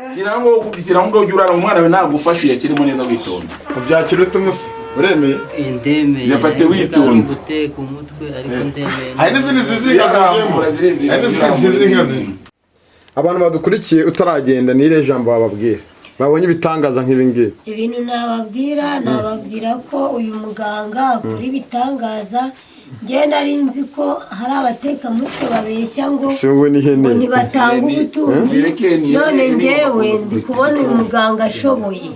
Shyiraho ngo ujye urara umwana we nagufashe uyashyiremo neza witonze. Ubyakira ute umusa? Uremeye? Ndemeye. Yafate witonze. Guteka umutwe, ariko ndemeye. Hari n'izindi zizinga zigiyemo. Hari n'izindi zizinga zigiyemo. Abantu badukurikiye utaragenda, ni irihe jambo wababwira babonye ibitangaza nk'ibi ngibi? Ibintu nababwira ko uyu muganga akora ibitangaza. Njye nari nzi ko hari abatekamutwe babeshya ngo Si wowe n'ihene. ngo ntibatanga ubutunzi. Ihene, None ihene. Njyewe ndi kubona uyu muganga ashoboye,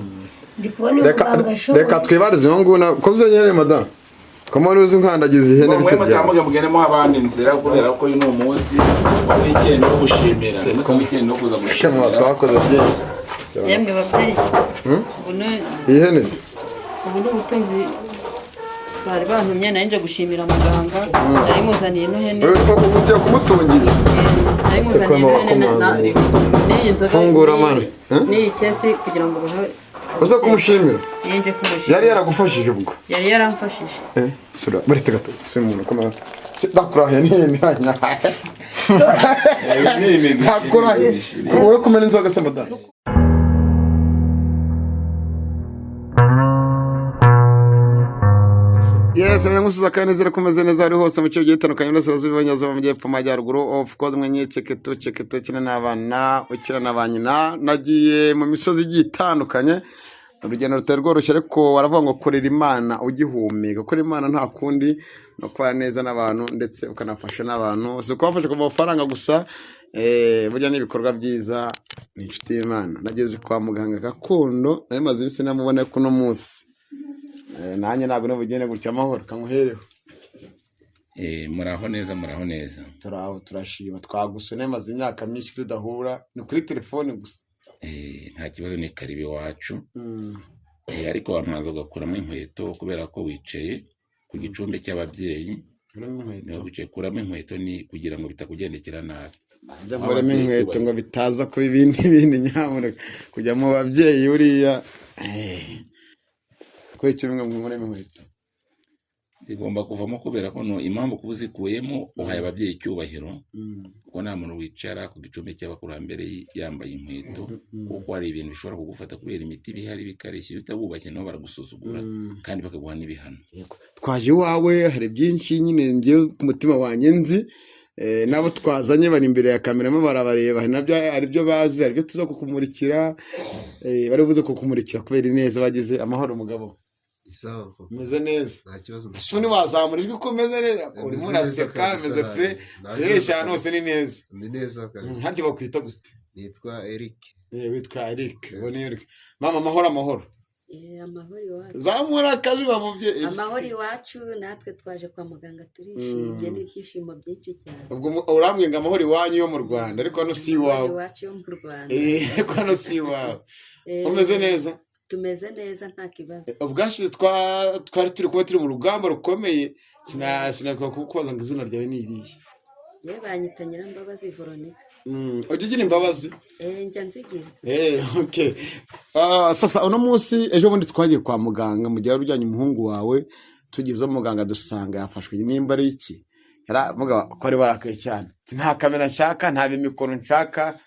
ndi kubona uyu Reka muganga ashoboye. reka twibarize uyu nguyu ko uzanye ihene. Madamu, ko mbona uzi nkandagiza ihene, Mwe bite byawe? mutambuke mugendemo abandi inzira, kubera ko uyu ni umunsi wa weekend wo gushimira, umunsi wa weekend wo kuza Kemwa gushimira. twakoze byinshi. Yemwe babyeyi, ubu ni Iyi hene se? Ubu ni ubutunzi bari bantumye. Nari nje gushimira muganga, nari muzaniye ino hene. Ubu ugiye kumutungira? Nari Ese ko muzaniye ino hene n'iyi nzoga Fungura, mani. n'iyi kesi kugira ngo bahe. Uza kumushimira? Nari nje kumushimira. Yari yaragufashije ubwo? Yari yaramfashije. Sura baretse gato, si umuntu komera. Ndakurahiye n'ihene yanyaye. Ndakurahiye. Wowe kumena inzoga se, madamu? Yes, nyamusuza kandi nizere ko umeze neza ari hose mu bice bigiye bitandukanye, burasirazuba, iburengerazuba, amajyepfo, amajyaruguru. Of course mwenye ceketo ceketo ukina n'abana, ukina na ba nyina. Nagiye mu misozi igiye itandukanye, urugendo rutari rworoshye, ariko baravuga ngo korera Imana ugihumeka. Korera Imana nta kundi no kubana neza n'abantu, ndetse ukanafasha n'abantu, si ukubafasha ku mafaranga gusa, burya n'ibikorwa byiza ni inshuti y'Imana. Nageze kwa muganga gakondo, nari maze iminsi namubona kuno munsi. Nanjye ntabwo nabugende gutya amahoro kanguhereho. Muraho neza, muraho neza. Turaho, turashima. Twagusune maze imyaka myinshi tudahura, ni kuri telefone gusa. Nta kibazo, ni karibu iwacu. Ariko wamanza ugakuramo inkweto kubera ko wicaye ku gicumbi cy'ababyeyi. Nkuremo inkweto? Niba wicaye, kuramo inkweto, ni kugira ngo bitakugendekera nabi. Nze nkuremo inkweto ngo bitaza kuba ibindi bindi. Nyamuneka kujya mu babyeyi buriya, kubera umwe nkuremo inkweto. Zigomba kuvamo kubera ko no impamvu kuba uzikuyemo uhaye ababyeyi icyubahiro, kuko nta muntu wicara ku gicumbi cy'abakurambere yambaye inkweto, kuko hari ibintu bishobora kugufata kubera imiti ibihari bikareshya. Iyo utabubashye nabo baragusuzugura kandi bakaguha n'ibihano. Twaje iwawe, hari byinshi nyine ngewe ku mutima wanjye nzi. N'abo twazanye bari imbere ya kamera barabareba, hari nabyo, hari ibyo bazi, hari ibyo tuza kukumurikira. Bari buze kukumurikira kubera ineza bagize. Amahoro, mugabo? Isawa papa. Umeze neza? Nta kibazo. So ntiwazamura ijwi ko umeze neza, urimo Meze neza uraseka. Kabisa, Umeze fure nta fresh kibazo. ahantu hose ni neza. Ni neza kabisa. Harya bakwita gute? Nitwa Eric. Witwa Eric. Uwo ni Eric. Mama, amahoro, amahoro. Amahoro iwacu. Zamura akajwi ba mubyeyi. Amahoro iwacu, natwe twaje kwa muganga turishimye n'ibyishimo byinshi cyane. Ubwo urambwiye ngo amahoro iwanyu yo mu Rwanda, ariko hano si Amahoro iwawe. iwacu yo mu Rwanda. Ariko hano si iwawe. Umeze neza? Tumeze neza, nta kibazo. Ubwashize twari turi kuba turi mu rugamba rukomeye, sinakwiye kukubaza ngo izina ryawe ni irihe? Yewe, banyita Nyirambabazi Veronica. Ujya ugira imbabazi? Njya nzigira. Okay. Sasa uno munsi, ejo bundi twagiye kwa muganga mu gihe wari ujyanye umuhungu wawe, tugezeho muganga dusanga yafashwe nimba ari iki, yaravuga ko ari warakaye cyane. Ati, nta kamera nshaka, nta bimikoro nshaka.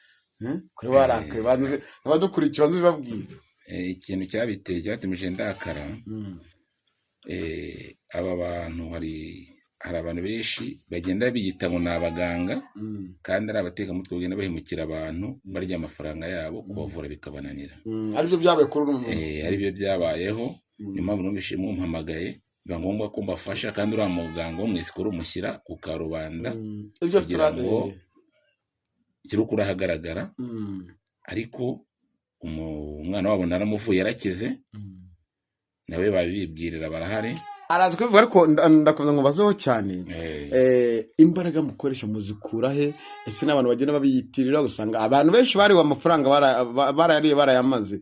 Kuri warakaye. Abadukurikiye banze ubibabwire. Ikintu cyabiteye, cyatumije ndakara, aba bantu, hari abantu benshi bagenda biyita ngo ni abaganga kandi ari abatekamutwe, bagenda bahemukira abantu, barya amafaranga yabo, kubavura bikabananira. Aribyo byabaye kuri uno muntu. Aribyo byabayeho. Niyo mpamvu numvise mumpamagaye biba ngombwa ko mbafasha, kandi uriya muganga wo mu isikuru umushyira ku karubanda Ibyo kugira ngo turabeye. ikiri ukuri ahagaragara. Ariko umwana wabo naramuvuye, yarakize, nawe babibwirira barahari. Araza kubivuga, ariko ndakomeza ngo mbazeho cyane. Imbaraga mukoresha muzikura he? Ese n'abantu bagenda babiyitirira, usanga abantu benshi bariwe amafaranga, barayariye, barayamaze.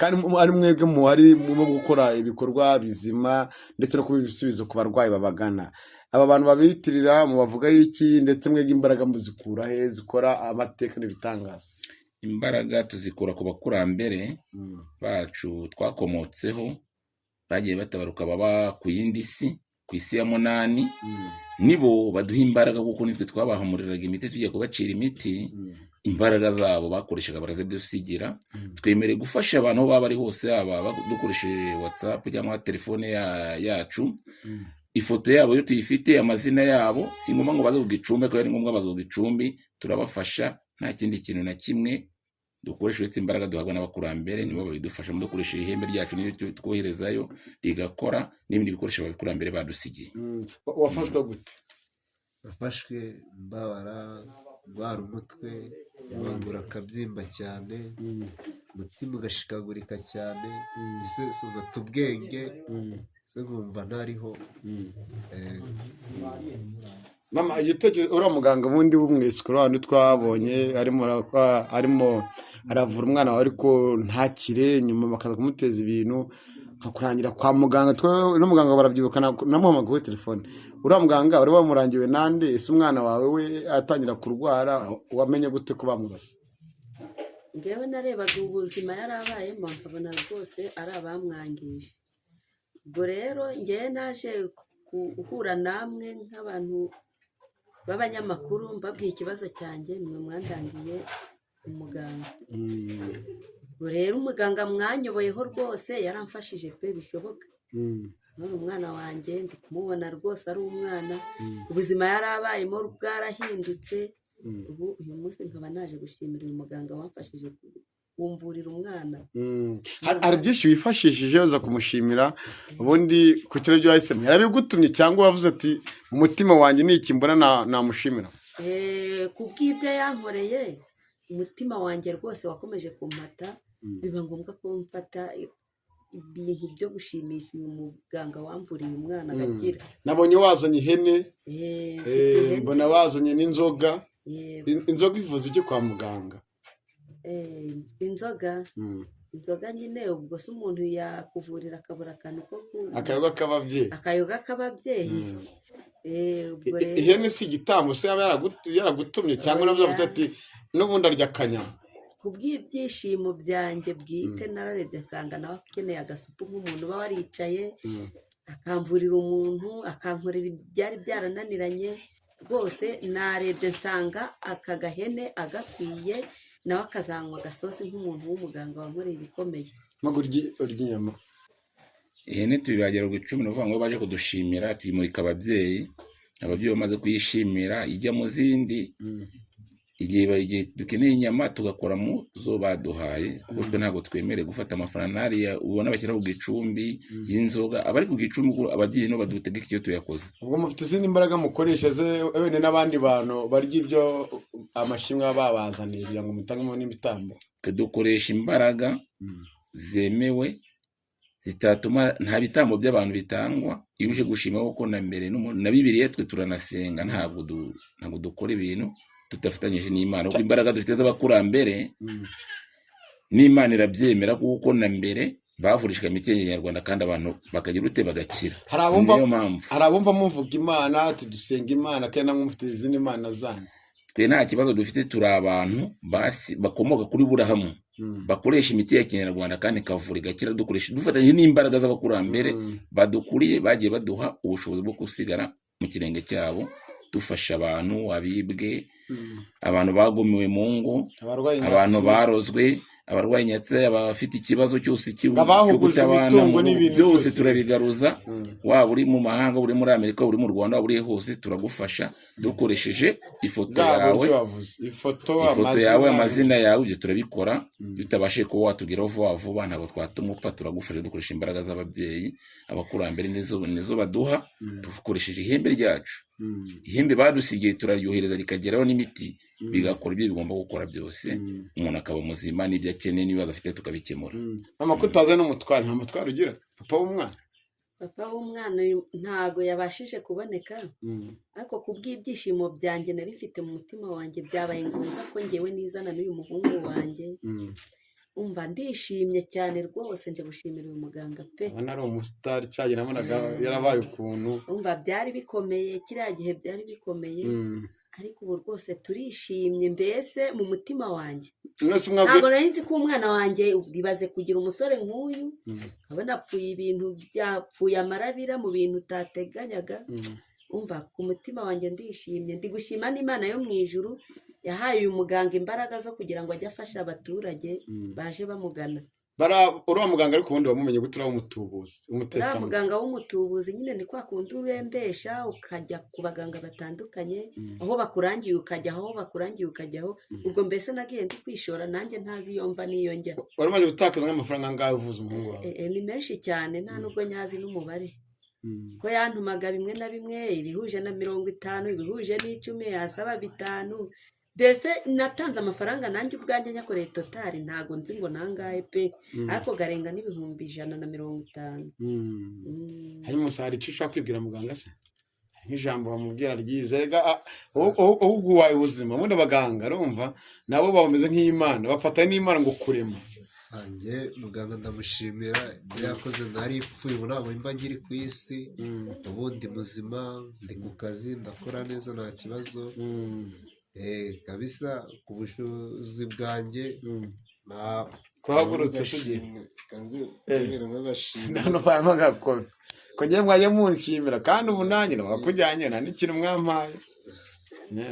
Kandi ari mwebwe muhari murimo gukora ibikorwa bizima ndetse no kuba ibisubizo ku barwayi babagana. Aba bantu babiyitirira mubavugaho iki? Ndetse mwebwe imbaraga muzikura he zikora amateka n'ibitangaza? Imbaraga tuzikura ku bakurambere bacu twakomotseho, bagiye batabaruka baba ku yindi si. ku isi ya munani, nibo baduha imbaraga, kuko nitwe twabahamuriraga imiti tujya kubacira imiti. Imbaraga zabo bakoreshaga barazidusigira. Twemerewe gufasha abantu aho baba bari hose, yaba dukoresheje WhatsApp cyangwa telefone yacu. Ifoto yabo iyo tuyifite, amazina yabo, si ngombwa ngo baze ku gicumbi, ariko ari ngombwa baze ku gicumbi, turabafasha. Nta kindi kintu na kimwe dukoresha uretse imbaraga duhabwa n'abakurambere, nibo babidufashamo. Dukoresheje ihembe ryacu niyo twoherezayo rigakora, n'ibindi bikoresho abakurambere badusigiye. Wafashwe gute? Nafashwe mbabara, ndwara umutwe, amaguru akabyimba cyane, umutima ugashikagurika cyane, ese ugata ubwenge, ese nkumva ntariho. Mama, igitekerezo, uriya muganga wundi w'umwesikoro wandi twabonye arimo aravura umwana wawe ariko ntakire, nyuma bakaza kumuteza ibintu nkakurangira kwa muganga, n'umuganga barabyibuka, namuhamagaye kuri telefone. Uriya muganga wari wamurangiwe nande? Ese umwana wawe we atangira kurwara wamenye gute ko bamurasa? Ngewe narebaga ubuzima yari abayemo nkabona rwose ari abamwangije. Ubwo rero ngewe naje guhura namwe nk'abantu b'abanyamakuru, mbabwiye ikibazo cyanjye, nimwe mwandangiye umuganga. Ubwo rero umuganga mwanyoboyeho rwose yaramfashije pe, bishoboka. None umwana wanjye ndi kumubona rwose ari umwana, ubuzima yari abayemo bwarahindutse. Ubu uyu munsi nkaba naje gushimira uyu muganga wamfashije kumvurira umwana. Hari byinshi wifashishije uza kumushimira. Ubundi ku kiro byo wahisemo yarabigutumye, cyangwa wavuze ati mu mutima wanjye ni iki mbona namushimira? Ku bw'ibyo yankoreye, umutima wanjye rwose wakomeje kumpata, biba ngombwa ko mfata ibintu byo gushimisha uyu muganga wamvuriye umwana agakira. Nabonye wazanye ihene, Mfite ihene. mbona wazanye n'inzoga. Yego. Inzoga ivuze iki kwa muganga? Inzoga, inzoga nyine ubwo se umuntu yakuvurira akabura akantu ko Akayoga k'ababyeyi. Akayoga k'ababyeyi. Ubwo rero Ihene si igitambo se yaba yaragutumye, cyangwa nabyo yavuze ati n'ubundi arya akanyama? Ku bw'ibyishimo byanjye bwite nararebye nsanga nawe akeneye agasupu nk'umuntu uba waricaye, akamvurira umuntu, akankorera ibyari byarananiranye. Rwose narebye nsanga aka gahene agakwiye, nawe akazanywa agasosi nk'umuntu w'umuganga wankoreye ibikomeye. Ntabwo urya inyama? Ihene tuyibagira ku icumi, ni ukuvuga ngo baje kudushimira tuyimurika ababyeyi. Ababyeyi bamaze kuyishimira ijya mu zindi. Igihe dukeneye inyama tugakora mu zo baduhaye, kuko twe ntabwo twemerewe gufata amafaranga n'ariya ubona bashyira ku gicumbi y'inzoga. Abari ku gicumbi kuko ababyeyi nibo badutegeka icyo tuyakoze. Ubwo mufite izindi mbaraga mukoresha ze wenda n'abandi bantu barya ibyo amashimwe baba babazaniye kugira ngo mutangemo n'ibitambo? Twe dukoresha imbaraga zemewe zitatuma nta bitambo by'abantu bitangwa iyo uje gushima, kuko na mbere na Bibiliya twe turanasenga, ntabwo dukora ibintu tudafatanyije n'Imana, kuko imbaraga dufite z'abakurambere n'Imana irabyemera, kuko na mbere bavurishaga imiti ya kinyarwanda kandi abantu bakagira ute? Bagakira. Hari abumva Niyo mpamvu hari abumva muvuga Imana, ati dusenga Imana kandi namwe mufite izindi mana zanyu. Twe nta kibazo dufite, turi abantu basi bakomoka kuri Burahamu, bakoresha imiti ya kinyarwanda kandi ikavura igakira, dukoresha dufatanyije n'imbaraga z'abakurambere badukuriye, bagiye baduha ubushobozi bwo gusigara mu kirenge cyabo, dufasha abantu abibwe, abantu bagumiwe mu ngo, abarwayi abantu inyatsi, barozwe, abarwaye inyatsi, abafite ikibazo cyose cyo abahugujwe kutabana imitungo mu rugo, n'ibintu byose byose. Turabigaruza. Waba uri mu mahanga, uri muri Amerika, uri mu Rwanda, waba uri hose, turagufasha dukoresheje ifoto bwa yawe, buryo wavuze, ifoto, ifoto yawe, amazina. Amazina yawe, ibyo turabikora. Iyo utabashije kuba watugeraho vuba vuba, ntabwo twatuma upfa, turagufasha dukoresha imbaraga z'ababyeyi, abakurambere nizo baduha, dukoresheje ihembe ryacu. Ihembe badusigiye turaryohereza rikageraho n'imiti, bigakora ibyo bigomba gukora byose, umuntu akaba muzima, n'ibyo akeneye n'ibibazo afite tukabikemura. Mama, ko utazi n'umutware, nta mutware ugira? Papa w'umwana? Papa w'umwana ntago yabashije kuboneka, ariko ku bw'ibyishimo byanjye nari mfite mu mutima wanjye, byabaye ngombwa ko ngewe nizana n'uyu muhungu wanjye. Umva, ndishimye cyane rwose, nje gushimira uyu muganga pe. Ubona ari umusitari cyane, nabonaga yarabaye ukuntu. Umva, byari bikomeye kiriya gihe, byari bikomeye. Ariko ubu rwose turishimye, mbese mu mutima wanjye Mwese mwabwiye ntabwo nari nzi ko umwana wanjye, ibaze kugira umusore nk'uyu, nkabona apfuye ibintu byapfuye amarabira mu bintu utateganyaga. Umva, ku mutima wanjye ndishimye, ndi gushima n'Imana yo mu ijuru yahaye uyu muganga imbaraga zo kugira ngo ajye afasha abaturage baje bamugana. Bara uriya muganga, ariko ubundi wamumenye gute, uriya w'umutubuzi Uriya w'umutekamutwe? muganga w'umutubuzi nyine ni kwa kundi urembesha ukajya ku baganga batandukanye, aho bakurangiye ukajya, aho bakurangiye ukajyaho. Ubwo mbese nagiye ndi kwishora nanjye ntazi iyo mva n'iyo njya. Wari umaze gutakaza nk'amafaranga angahe uvuza umuhungu wawe? Ni menshi cyane, nta nubwo nyazi n'umubare, ko yantumaga bimwe na bimwe, ibihuje na 50, ibihuje n'10, yasaba 5. Mbese natanze amafaranga nanjye ubwanjye nyakoreye totari, ntago nzi ngo nangahe pe, ariko garenga n'150,000. Hanyuma gusa hari icyo ushaka kwibwira muganga se? Hari nk'ijambo bamubwira ryiza? Rega ahubwo uwaye ubuzima, ubundi abaganga urumva nabo bameze nk'Imana, bafata n'Imana ngo kurema. Hanjye muganga ndamushimira ibyo yakoze. Nari ipfuye, ubu ntabwo mba nkiri ku isi, ubundi muzima, ndi ku kazi, ndakora neza, nta kibazo. Kabisa ku bushobozi bwanjye nta Kuhagurutse tugiye. Kanze Eh. nk'agashimwe. None uvamo agakofi ko ngiye mwajya munshimira, kandi ubu nanjye wakujyanye nta n'ikintu mwampaye.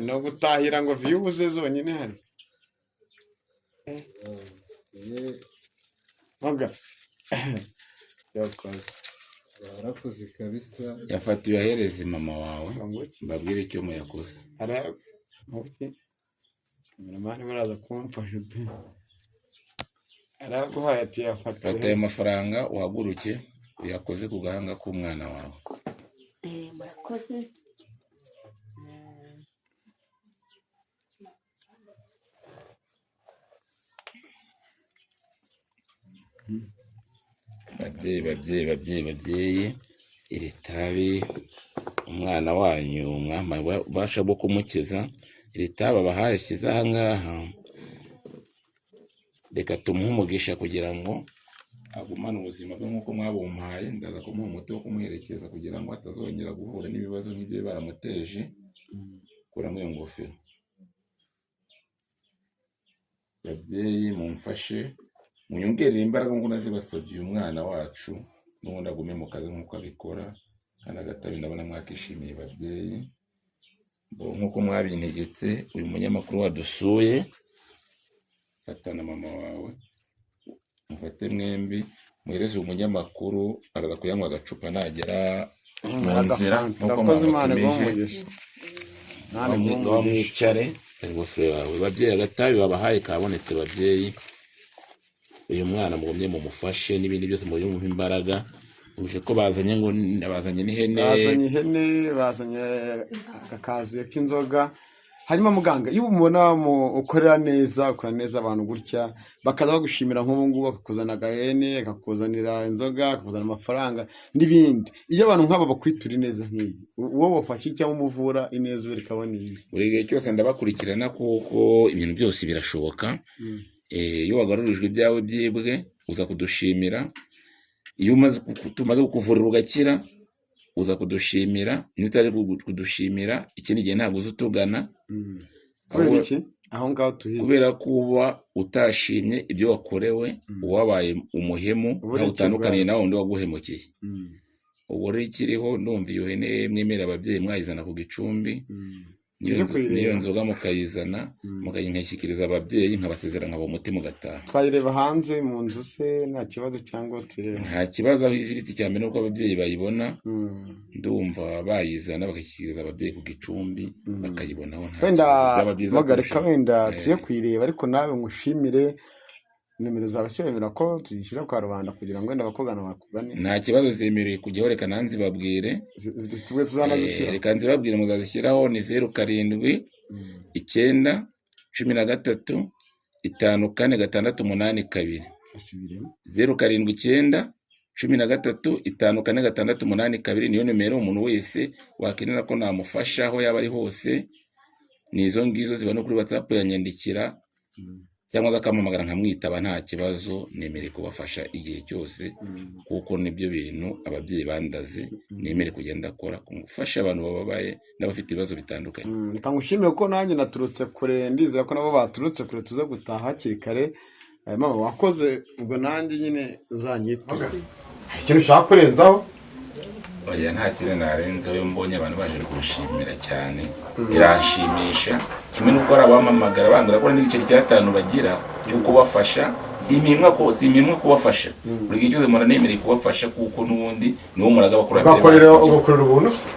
No gutahira ngo viyubuze zonyine hari. Muga cyokoze. Warakoze kabisa. Yafatiwe ahereze mama wawe. Ngo iki? Mbabwire icyo muyakoze. Iki kameramani baraza kumfasha pe, araguhaye ati yafatiwe. Fata ayo mafaranga uhaguruke uyakoze ku gahanga k'umwana wawe. Murakoze. Babyeyi, babyeyi, babyeyi, babyeyi, iri tabi umwana wanyu mwampaye ububasha bwo kumukiza, iri tabi abahaye ashyize aha ngaha, reka tumuhe umugisha kugira ngo agumane ubuzima bwe nk'uko mwabumpaye. Ndaza kumuha umuti wo kumuherekeza kugira ngo atazongera guhura n'ibibazo nk'ibyo baramuteje. Kuramo iyo ngofero. Babyeyi, mumfashe munyongerere imbaraga nk'uko nazibasabye, uyu mwana wacu n'ubundi agume mu kazi nk'uko abikora kandi agatabi. Ndabona mwakishimiye, babyeyi. Bo nk'uko mwabintegetse, uyu munyamakuru wadusuye, fata na mama wawe, mufate mwembi muhereze uyu munyamakuru, araza kuyanywa agacupa nagera mu nzira nk'uko Urakoze, Imana iguhe mwamutumije. umugisha. Imana iguhe Ngaho umugisha. mwicare, ingofero yawe. Babyeyi, agatabi babahaye kabonetse. Babyeyi, uyu mwana mugumye mumufashe n'ibindi byose mu buryo mumuha imbaraga. Uje ko bazanye ngo bazanye n'ihene. Bazanye ihene, bazanye akakaziye k'inzoga. Hanyuma muganga, iyo umubona ukorera neza, ukora neza abantu gutya bakaza bagushimira nk'ubu ngubu, bakakuzana agahene, bakakuzanira inzoga, bakakuzanira amafaranga n'ibindi, iyo abantu nk'aba bakwitura ineza nk'iyi, wowe wafashe cyangwa umuvura ineza ubereka abona iyi? Buri gihe cyose ndabakurikirana kuko ibintu byose birashoboka. Iyo wagarurijwe ibyawe byibwe uza kudushimira, iyo umaze tumaze kukuvurira ugakira uza kudushimira, niyo utaje kudushimira ikindi gihe ntabwo uza utugana. Kubera Ahubwo- iki aho ngaho tuhiga? Kubera kuba utashimye ibyo wakorewe, wabaye umuhemu. Uba uri ntawe utandukaniye ikigwari. nawe undi waguhemukiye. Ubu rero ikiriho, ndumva iyo hene mwemera ababyeyi mwayizana ku gicumbi, niyo Tujye kuyireba. Niyo nzoga mukayizana, mukayinkashyikiriza ababyeyi, nkabasezera nkaba umuti mugataha. Twayireba hanze mu nzu se nta kibazo, cyangwa turebe? Nta kibazo, aho iziritse icya mbere nuko ababyeyi bayibona. Ndumva bayizana bakayishyikiriza ababyeyi ku gicumbi, bakayibonaho, nta Wenda kibazo, byaba byiza mugarika kurushaho. wenda tujye kuyireba, ariko nawe ngushimire. Nimero zawe se wemera ko tuzishyira kwa rubanda kugira ngo wenda abakugana bakugane? Nta kibazo, zemerewe kujyaho, reka nanzibabwire. Tubwe tuzanazishyira. Reka nzibabwire, muzazishyiraho. Ni 0 7 9 13 5 4 6 8 2. Asubiremo. 0 7 9 13 5 4 6 8 2, niyo nimero umuntu wese wakenera ko namufasha aho yaba ari hose. Ni izo ngizo, ziba no kuri WhatsApp, yanyandikira. Cyangwa se akampamagara nkamwitaba, nta kibazo, nemere kubafasha igihe cyose, kuko nibyo bintu ababyeyi bandaze, nemere kugenda akora gufasha abantu bababaye n'abafite ibibazo bitandukanye. Reka ngushimire ko nanjye naturutse kure, ndizera ko nabo baturutse kure, tuze gutaha hakiri kare. Mama wakoze, ubwo nanjye nyine uzanyite. Hari ikintu ushaka kurenzaho? Oya, nta kintu narenzeho. Iyo mbonye abantu baje kunshimira cyane biranshimisha, kimwe n'uko hari abampamagara bambwira ko n'igiceri cy'atanu bagira cyo kubafasha. Simpimwa kubafasha, buri gihe cyose mpora nemereye kubafasha, kuko n'ubundi niwo muraga abakurambere Ugakorera basigiye. Ugakorera ubuntu se?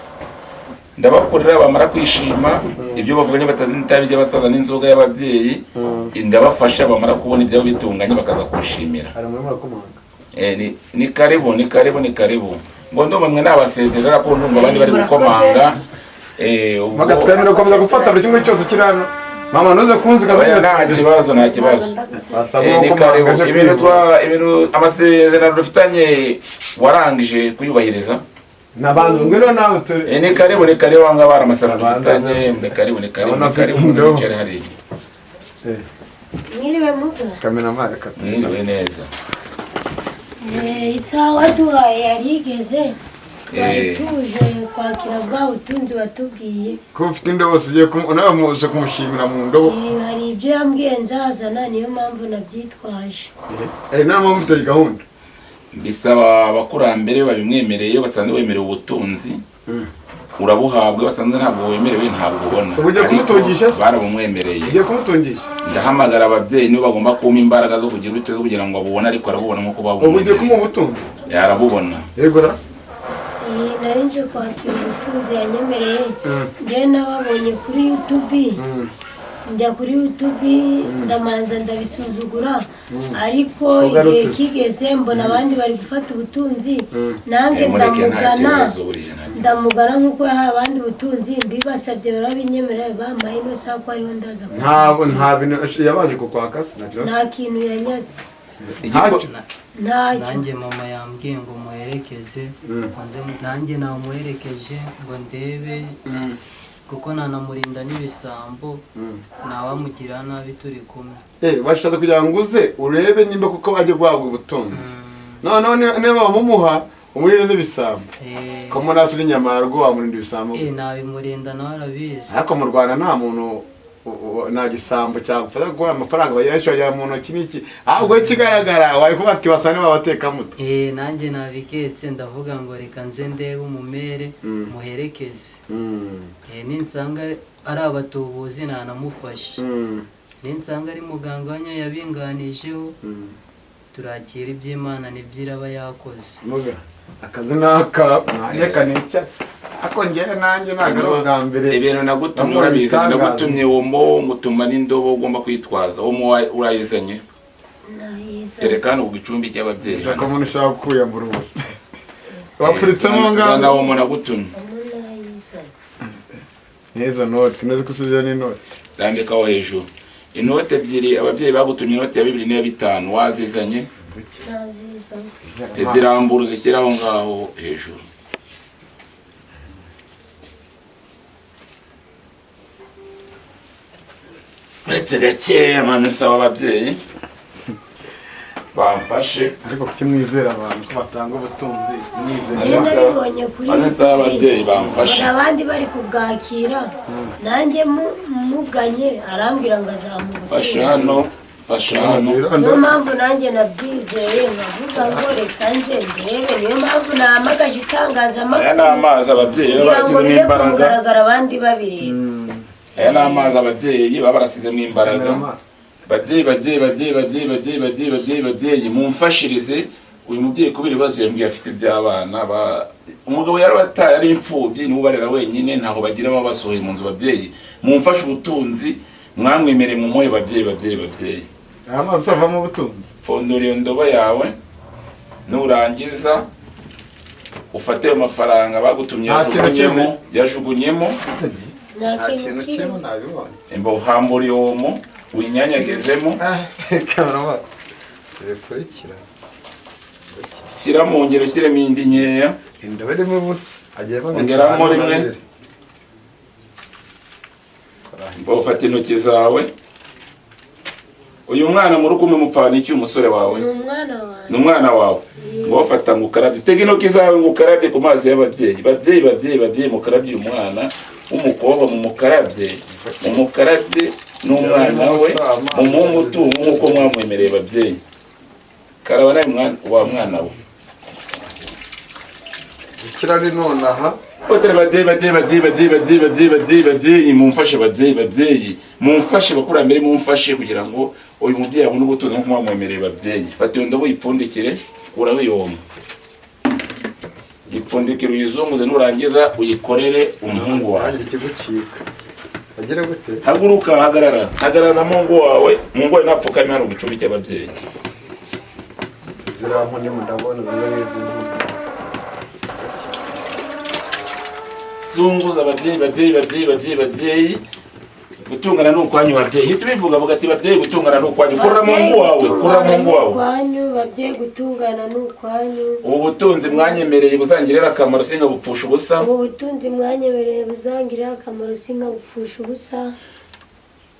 Ndabakorera, bamara kwishima ibyo bavuganye, batazi n'itabi ry'abasaza n'inzoga y'ababyeyi, ndabafasha, bamara kubona ibyabo bitunganye bakaza kunshimira. Hari umuntu urakomanga. Ni karibu, ni karibu, ni karibu. Ngo ndumva mwe nabasezerera, ko ndumva abandi bari gukomanga. Bagatwemerera gukomeza gufata buri kimwe cyose kiri hano. Mama, ntuze kunzika. Oya, nta kibazo, nta kibazo. Basaba Ni uwo karibu. komanga aje Ibintu kwivuza. ibintu amasezerano dufitanye warangije kuyubahiriza. N'abantu, ngwino nawe turi. Ni karibu, ni karibu, aho ngaho hari amasezerano Abanza dufitanye. Ni karibu, ni karibu, Ndabona ni karibu. afite indobo. Mwicare hariya. Mwiriwe muga. Kameramani, reka turi. Mwiriwe neza. Isaha waduhaye yari igeze, twari tuje kwakira bwa butunzi watubwiye. Ko ufite indobo se, ugiye nawe muje kumushimira mu ndobo? Hari ibyo yambwiye nzazana, niyo mpamvu nabyitwaje. Niyo mpamvu ufite gahunda. Bisaba abakurambere babimwemereye. Iyo basanze wemerewe ubutunzi urabuhabwa, basanze ntabwo wemerewe ntabwo ubona. Ubu ugiye Ariko kumutungisha se? barabumwemereye. Ugiye kumutungisha? Ndahamagara ababyeyi, nibo bagomba kumpa imbaraga zo kugira ute, zo kugira ngo abubone, ariko arabubona nk'uko Ubu ugiye babumwemereye. kumuha ubutunzi? Arabubona. Yego ra. Nari nje kwakira ubutunzi yanyemereye. Njyewe nababonye kuri YouTube, njya kuri YouTube ndamanza ndabisuzugura, ariko igihe Ugarutse se. kigeze mbona abandi bari gufata ubutunzi, nanjye Mureke, nta ndamugana. kibazo, buriya nta kibazo. Ndamugana nk'uko yahaye abandi ubutunzi, mbibasabye barabinyemerera, bampaye ino saha ko ariho ndaza Ntabwo kubakira. nta bintu yabanje kukwaka se? Nta kibazo. Nta kintu yanyatse. Ntacyo. Ntacyo. Nanjye mama yambwiye ngo muherekeze, ngo nze, nanjye namuherekeje ngo ndebe, kuko nanamurinda n'ibisambo, ntawamugirira nabi turi kumwe. Bashatse kugira ngo uze urebe nimba kuko ajya guhabwa ubutunzi, noneho niba bamumuha umurinde n'ibisambo. Ko muri hasi uri inyama yarwo, wamurinda ibisambo? Nabimurinda, nawe arabizi. Ariko mu Rwanda nta muntu nta gisambo cyagufata kuko amafaranga bayashyira mu ntoki n'iki, ahubwo ikigaragara wari kuba ati basa niba abatekamutwe. Nanjye nabiketse, ndavuga ngo reka nze ndebe umumere muherekeze. Ninsanga ari abatubuzi nanamufasha, ninsanga ari muganga wanyu yabinganijeho, turakira iby'Imana nibyo iraba yakoze. Muga akazi naka nanjye kanica, ariko njyewe nanjye ntabwo ari ubwa mbere. Ibintu nagutumye Bamwe urabizi. babitangaza. Nagutumye womo, ngutuma n'indobo ugomba kwitwaza. Womo urayizanye? Nayiza. Tereka hano ku gicumbi cy'ababyeyi. Gusa ko umuntu ushaka kwiyambura ubusa wapfuritsemo ngaho. Ngaho womo nagutumye. Nayizanye. N'izo noti ntuzi ko usubira n'inoti. Rambikaho hejuru inoti ebyiri. Ababyeyi bagutumye inoti ya 2 n'iya 5, wazizanye? Nazizanye. Zirambura uzishyire aho ngaho hejuru. Uretse gakeya mbanza nsaba ababyeyi bamfashe. Ariko kuki mwizera abantu ko batanga ubutunzi, mwizera? Njyewe nabibonye kuri Maze nsaba YouTube, ababyeyi bamfashe. mbona abandi bari kubwakira, nanjye muganye arambwira ngo azamuha Fasha ubutunzi. hano, fasha hano. Niyo mpamvu nanjye nabyizeye, nkavuga ngo reka nze ndebe. Niyo mpamvu nahamagaje Aya itangazamakuru ni amazi ababyeyi baba kugira ngo barashyizemo bibe ku imbaraga. mugaragaro, abandi babireba. Aya ni amazi ababyeyi baba barasizemo imbaraga. Babyeyi, babyeyi, babyeyi, babyeyi, babyeyi, babyeyi, babyeyi, babyeyi, mumfashirize uyu mubyeyi kubera ibibazo yambwiye afite by'abana. Umugabo yarabataye, ari imfubyi, niwe ubarera wenyine, ntaho bagira, baba basohoye mu nzu. Babyeyi, mumfashe, ubutunzi mwamwemereye mumuhe. Babyeyi, babyeyi, babyeyi. Aya mazi avamo ubutunzi. Pfundura iyo ndobo yawe, nurangiza ufate ayo mafaranga bagutumye. Nta kintu Yajugunyemo. kirimo. Yajugunyemo. Nta Nta kintu kintu kirimo. kirimo, nabibonye. Imbo uhambura iyo omo uyinyanyagizemo. Kameramani, bikurikira. Shyira mu ngero, ushyiremo indi nkeya. Indobo irimo ubusa, agiyemo Ongeramo 5 na rimwe. 2. Imbo ufate intoki zawe. Uyu mwana muri kumwe mupfana iki? Umusore wawe? Ni umwana wanjye. Ni umwana wawe. Ngo fata ngo ukarabye, tega intoki zawe ngo ukarabye ku mazi y'ababyeyi. Babyeyi, babyeyi, babyeyi, mukarabye uyu mwana w'umukobwa, mumukarabye, mumukarabye n'umwana we, mumuhe umutungo nk'uko mwamwemereye. Babyeyi, karaba nawe wa mwana we. Ikirari nonaha. Otari babyeyi, babyeyi, babyeyi, babyeyi, babyeyi, babyeyi, babyeyi, babyeyi, mumfashe, babyeyi, babyeyi, mumfashe, bakurambere, mumfashe kugira ngo uyu mubyeyi abone ubutunzi nk'uko mwamwemereye. Babyeyi, fata iyo ndobo uyipfundikire, kuraho iyo omo, ipfundikire, uyizunguze, nurangiza uyikorere umuhungu wawe. Ntagire ikigucika, agire gute? Haguruka, hagarara, hagarara na mungu wawe. Mungu wawe napfukame hano ku gicumbi cy'ababyeyi. Ziriya nkoni ndabona zimwe nk'izi nkoni. Zunguza, ababyeyi, babyeyi, babyeyi, babyeyi, babyeyi, gutungana ni ukwanyu. Babyeyi, hita ubivuga, vuga ati: "Babyeyi, gutungana ni ukwanyu." Kurra mungu wawe, kurra mungu wawe. Ukwanyu, babyeyi, gutungana ni ukwanyu. Ubu butunzi mwanyemereye buzangirira akamaro, singabupfusha ubusa. Ubu butunzi mwanyemereye buzangirira akamaro, singabupfusha ubusa.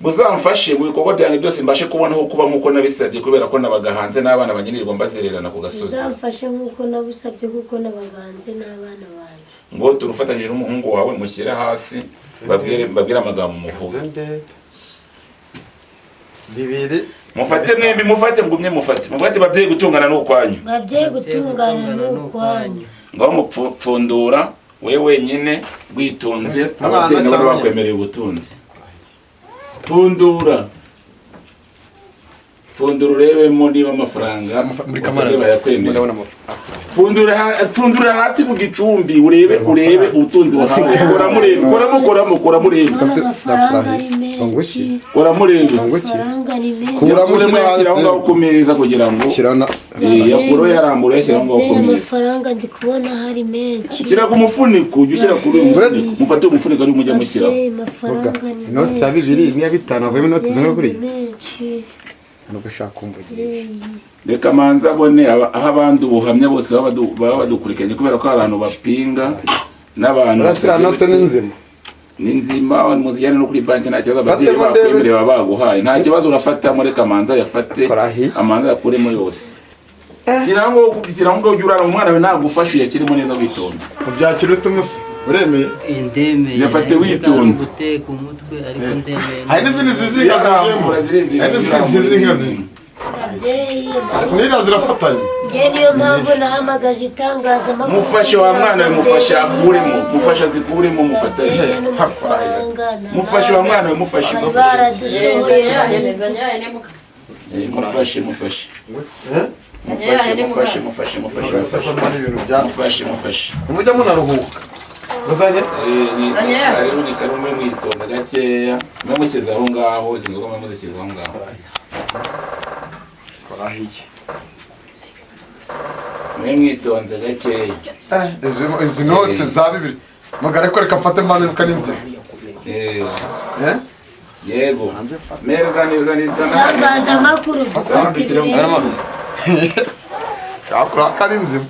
Buzamfashe mu bikorwa byanjye byose, mbashe kubona aho kuba nk'uko nabisabye, kubera ko nabaga hanze n'abana banyirirwa mbazererana ku gasozi. Buzamfashe nk'uko nabusabye, kuko nabaga hanze n'abana banjye. Ngo turufatanyije n'umuhungu wawe, mushyire hasi, babwire, babwire amagambo muvuga. Nze ndebe bibiri. Mufate mwembi, mufate, mugumye mufate, mufate. Babyeyi, gutungana ni ukwanyu. Babyeyi, gutungana ni ukwanyu. Ngaho mupfundura we wenyine witonze. Umwana Ababyeyi nabo cyangwa bakwemereye ubutunzi. Pfundura, pfundura urebemo niba amafaranga Muri wasabye kamera bayakwemerera. Murabona amafaranga. Pfundura, pfundura hasi ku gicumbi urebe, urebe ubutunzi wahawe. Koramo urebe, koramo, koramo, koramo urebe. Ndabona amafaranga ari menshi. Koramo urebe. Amafaranga ni menshi. Kuramo. Yakuremo. Ushyira Yashyira aho hanze. ngaho ku meza kugira ngo Shyira na yakuraho, yarambura, yashyira aho ngaho ku Babyeyi, meza. amafaranga ndi kubona hari menshi. Shyira ku mufuniko, ujye ushyira kuri uyu mufuniko, mufate umufuniko ari mujya mushyiraho. Babyeyi, amafaranga ni Inoti ya menshi. bibiri n'iya bitanu havuyemo inoti zimwe kuri Ni menshi. Nubwo ushaka kumvugisha. Reka manza abone aho abandi ubuhamya bose baba badukurikiranye, kubera ko hari abantu bapinga n'abantu. Urasira note ni nzima. Ni nzima, muzijyane no kuri banki, nta kibazo. Ababyeyi Fatemo ndebe bakwemereye, se. baba baguhaye, nta kibazo, urafatamo. Reka manza yafate. Kora hiya. Amanza yakuremo yose. Shyira aho ngaho, shyira aho ngaho, ujye urara umwana we nagufashe, uyashyiremo neza witonda. Ubyakira ute umusa? Uremeye? Ndemeye. Yafate nari nzi ko ari witonze. uguteka umutwe, ariko ndemeye. Hari n'izindi zizinga zigiyemo. Zirambura, zirezire. Hari n'izindi zizinga zigiyemo. Babyeyi, N'iriya zirafatanye. njye niyo mpamvu nahamagaje itangazamakuru. Mufashe wa mwana we, mufashe akuremo, mufashe azikuremo, mufatanye. Mufashe wa mwana we, mufashe. Bari baradusohoye. Mufashe, mufashe, mufashe, mufashe, mufashe, mufashe. Urasa ko Mufashe. ari ibintu bya Mufashe, mufashe. Mujya munaruhuka muzanye. Ni karibu, ni karibu, mwe mwitonda gakeya, mwe mushyize aho ngaho izo nzoga, mwe muzishyize aho ngaho. Korahiye. Mwe mwitonze gakeya. Izi note za bibiri mugare ko reka mfate mbanze n'inzira. Eh? Yego, meza neza neza. Itangazamakuru dufate ibirenge. Shakura ko ari nzima,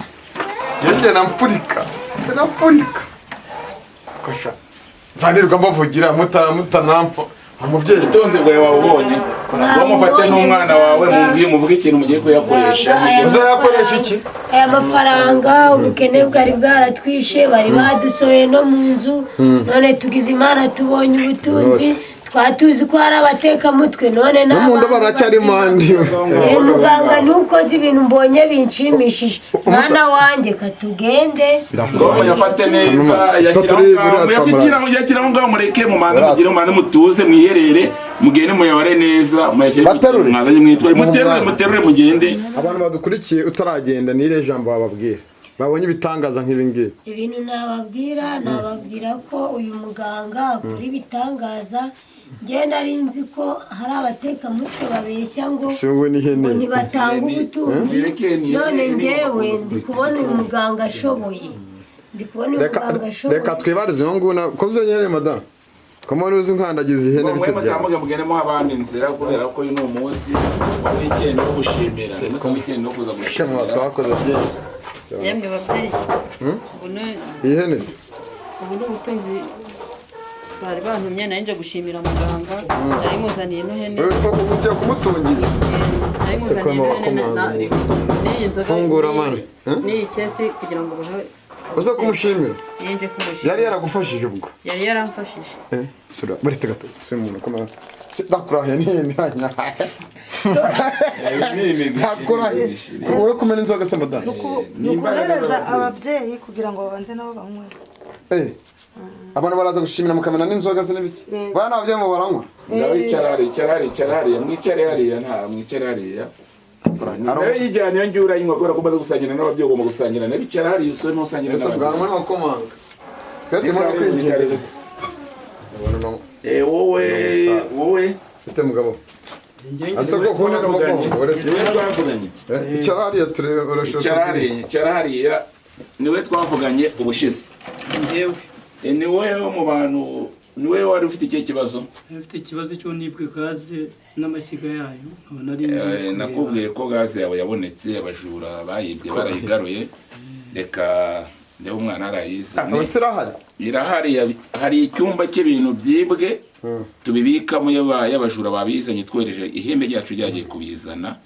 yegeye nampfurika, nampfurika kosha nzanirwa mbavugira mutanampa umubyeyi. Ubutunzi bwawe wabubonye, ngo mufate n'umwana wawe, mubwiye, muvuge ikintu mugiye kuyakoresha. Uzayakoresha iki? Aya mafaranga, ubukene bwari bwaratwishe, bari badusohoye no mu nzu, none tugize Imana tubonye ubutunzi. Twari tuzi ko hari abatekamutwe, none No mu nda n'abantu baracyari bazima. Mandi. Muganga, ntukoze ibintu mbonye binshimishije, mwana wanjye, katugende. Ngo muyafate neza, yashyira aho ngaho, muyafite aho ngaho, mureke mumanze mugire, mumanze mutuze, mwiherere, mugende muyabare neza, muyashyire mu kintu Baterure. mwazanye, mwitwaye, muterure, muterure mugende. Abantu badukurikiye utaragenda, ni irihe jambo wababwira babonye ibitangaza nk'ibi ngibi? Ibintu nababwira, nababwira ko uyu muganga akora ibitangaza. Njye nari nzi ko hari abatekamutwe babeshya ngo Si wowe n'ihene. ngo ntibatanga ubutunzi, Ni- none ngewe ndi kubona uyu muganga ashoboye, ndi kubona uyu Reka muganga ashoboye. reka twibarize uyu nguyu ko uzanye ihene, madamu, ko mbona uzi nkandagiza ihene, Mwe bite byawe? mutambuke mugende muha abandi inzira, kubera ko uyu ni umunsi wa weekend wo gushimira, umunsi wa weekend wo kuza Kemwa gushimira. twakoze byinshi. Yemwe babyeyi, ubu ni Iyi hene se? Ubu ni ubutunzi. Bari bantumye nari nje gushimira muganga, nari muzaniye ino hene. Ubu ugiye kumutungira. Nari Ese ko muzaniye ino hene wakomanga n'iyi nzoga. Fungura, mani. N'iyi kesi kugira ngo bahe. Uza kumushimira? Nje kumushimira. Yari yaragufashije ubwo? Yari yaramfashije. Sura buretse gato, si umuntu komera. Ndakurahiye ntinya. Ndakurahiye. Wowe kumena inzoga se madamu? Ni ukuhereza ababyeyi kugira ngo babanze nabo banywe. Abantu baraza gushimira mukamena n'inzoga se n'ibiki? Bana ababyeyi mu baranywa. Ngaho icara hariya, icara hariya, icara hariya, mwicare hariya, nta mwicare hariya. Nawe yijyana iyo ngiyo urayinywa kubera ko umaze gusangira n'ababyeyi, ugomba gusangira nawe. Icara hariya usome usangira Ese n'ababyeyi. bwanwa n'abakomanga. Twese muri kwigendera. Wowe wowe Ite mugabo. Ase ko kubona umugongo uretse. Niwe twavuganye. Icara hariya turebe urashobora. Icara hariya, icara hariya. Niwe twavuganye ubushize. Njyewe. Niwe wo mu bantu, niwe wari ufite ikihe kibazo? Ufite ikibazo cyo nibwe gaze n'amashyiga yayo, nkaba nari nje kureba. Nakubwiye ko gaze yawe yabonetse, abajura bayibye barayigaruye. Reka ndebe umwana arayizane. Ubuse irahari? Irahari, hari icyumba cy'ibintu byibwe tubibikamo y'abajura babizanye, twohereje ihembe ryacu ryagiye kubizana.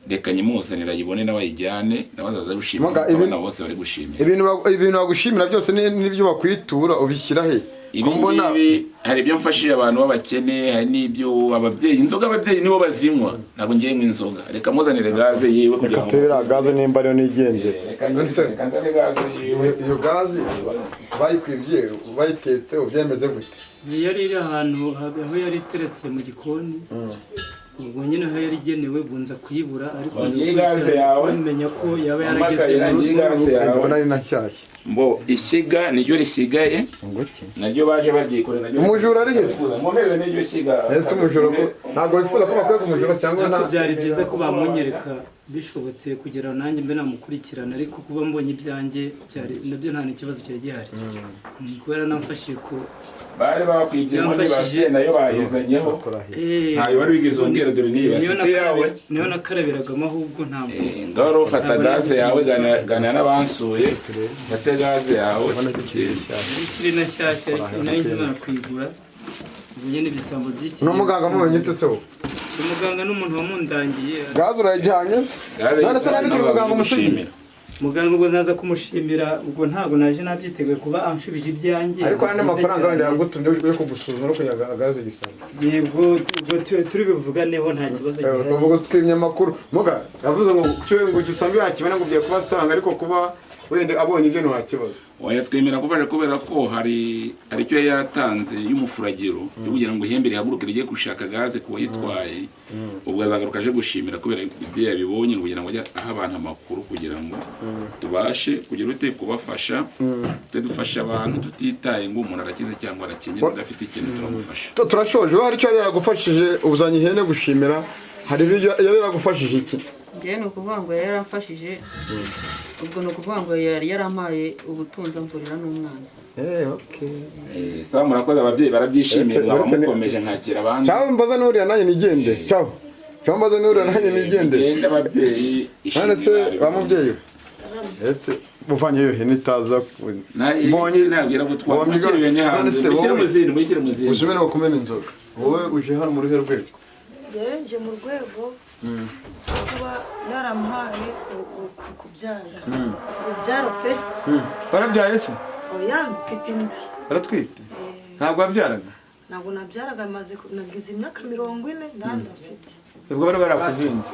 Reka nyimuzanira ayibone nawe ayijyane, nawe azaza gushimira. Muga, Abana bose bari gushimira. Ibintu bagushimira byose n'ibyo bakwitura ubishyira he? Ibi ngibi hari ibyo mfashije abantu b'abakene, hari n'ibyo ababyeyi, inzoga ababyeyi nibo bazinywa, ntabwo ngiye nywa inzoga. Reka muzanire gaze yiwe kugira Reka ngo tubira gaze nimba ariyo nigendere. Reka nzane gaze yiwe. Iyo gaze bayikwibye bayitetse ubyemeze gute? Yari iri ahantu aho yari iteretse mu gikoni. Ubwo nyine aho yari igenewe bunza kuyibura, ariko nza Ngiyi gaze yawe. kumenya ko yaba Mama yarageze Kayira, mu ngiyi rugo. gaze yawe. Mbona ari na nshyashya. Mbo ishyiga niryo risigaye. Naryo baje baryikorera naryo. Umujura ari he se? Nkomeze n'iryo shyiga. Ese umujura ko ntabwo wifuza ko bakwiye kumujura cyangwa Ariko nta byari byiza ko bamunyereka bishobotse kugira ngo nanjye mbe namukurikirana, ariko kuba mbonye ibyanjye byari nabyo nta n'ikibazo cyari gihari. Kubera namfashije ku Bari bakwibyemo n'ibase nayo bayizanyeho. Ntayo wari wigeze umbwira, dore niyi base si yawe. Niyo nakarabiragamo ahubwo ntabwo. Ngaho rero ufata gaze yawe, ganira n'abansuye, ufate gaze yawe. Ikiri na nshyashya ariko nayo nkimara kuyigura ubu nyine ibisambo by'iki. N'umuganga mumenye ute se wowe? Umuganga n'umuntu wamundangiye. Gaze urayijyanye se? None se nandikira umuganga umusigiye? Muganga ubwo naza kumushimira, ubwo ntabwo naje nabyiteguye kuba anshubije ibyanjye. Ariko hari n'amafaranga wenda yagutumye yo kugusuzuma no kugira ngo agaruze igisambo. Yego, ubwo turi buvuganeho nta kibazo gihari. Ubwo twimye amakuru. Muga yavuze ngo cyo ngo igisambo yakibona ngo ugiye kubasanga, ariko kuba wenda abonye ibyo nta kibazo. Oya, twemera kufasha kubera ko hari icyo yari yatanze y'umufuragiro yo kugira ngo ihembe rihaguruke rijye gushaka gaze ku wayitwaye. Ubwo azagaruka aje gushimira kubera ibyo yabibonye, kugira ngo ajye aha abantu amakuru kugira ngo tubashe kugira ute kubafasha, tujye dufasha abantu tutitaye ngo umuntu arakize cyangwa arakenye, udafite ikintu turamufasha. Turashoje. Wowe hari icyo yari yaragufashije uzanye ihene gushimira, hari ibyo yari yaragufashije iki? Njyewe ni ukuvuga ngo yari yaramfashije, ubwo ni ukuvuga ngo yari yarampaye ubutunzi amvurira n'umwana. Okay. Sawa, murakoze, ababyeyi barabyishimiye, mwaba mukomeje nkakira abandi. Ciao, mbaza n'uriya nanjye nigendere. Ciao. Ciao, mbaza n'uriya nanjye nigendere. Genda ababyeyi. None se wa mubyeyi we? Etse muvanye iyo hene itaza mbonye nabwira gutwara mushyire ihene hanze, mushyire mu zindi, mushyire mu zindi. Uje umerewe kumena inzoga. Wowe uje hano mu ruhe rwego? Nje mu rwego kuba yaramuhaye kubyara. Urubyaro pe. Warabyaye se? Oya, mfite inda. Waratwite? Ntabwo wabyaraga? Ntabwo nabyaraga, maze nagize imyaka 40 ndanda mfite. Ubwo bari barakuzinze.